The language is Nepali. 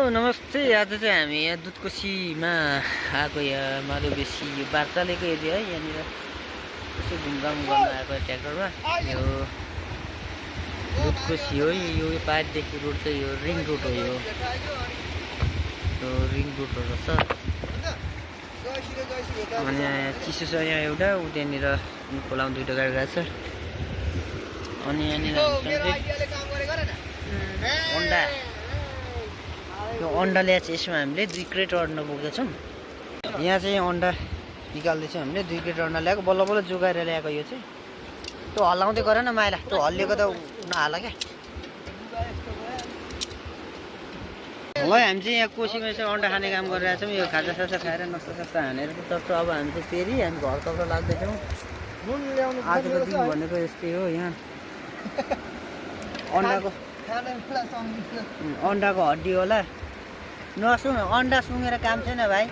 नमस्ते। आज चाहिँ हामी यहाँ दुधकोसीमा आएको यहाँ माधवबेसी यो बार्चालेको एरिया है। यहाँनिर यसो घुमघाम गर्न आएको ट्र्याक्टरमा। यो दुधकोसी हो। यो पारिदेखि रोड चाहिँ यो रिङ रोड हो। यो रिङ रोड रहेछ। अनि यहाँ चिसो छ यहाँ एउटा उ त्यहाँनिर खोलामा दुईवटा गाडी गएको छ। अनि यहाँनिर अन्डा यो अन्डा ल्याएको छ। यसमा हामीले 2 क्रेट अन्डा बोक्दैछौँ। यहाँ चाहिँ अन्डा निकाल्दैछौँ हामीले। 2 क्रेट अन्डा ल्याएको बल्ल बल्ल जोगाएर ल्याएको। यो चाहिँ त्यो हल्लाउँदै गरेन माइला, त्यो हल्लिएको त नहाला क्या। ल हामी चाहिँ यहाँ कोसीमा चाहिँ अन्डा खाने काम गरिरहेको छौँ। यो खाजा साजा खाएर नस्ता सास्ता हानेर तर्फ अब हामी चाहिँ फेरि हामी घरतर्फ लाग्दैछौँ। आजको दिन भनेको यस्तै हो। यहाँ अन्डाको हड्डी होला नसुङ। अन्डा सुँगेर काम छैन भाइ।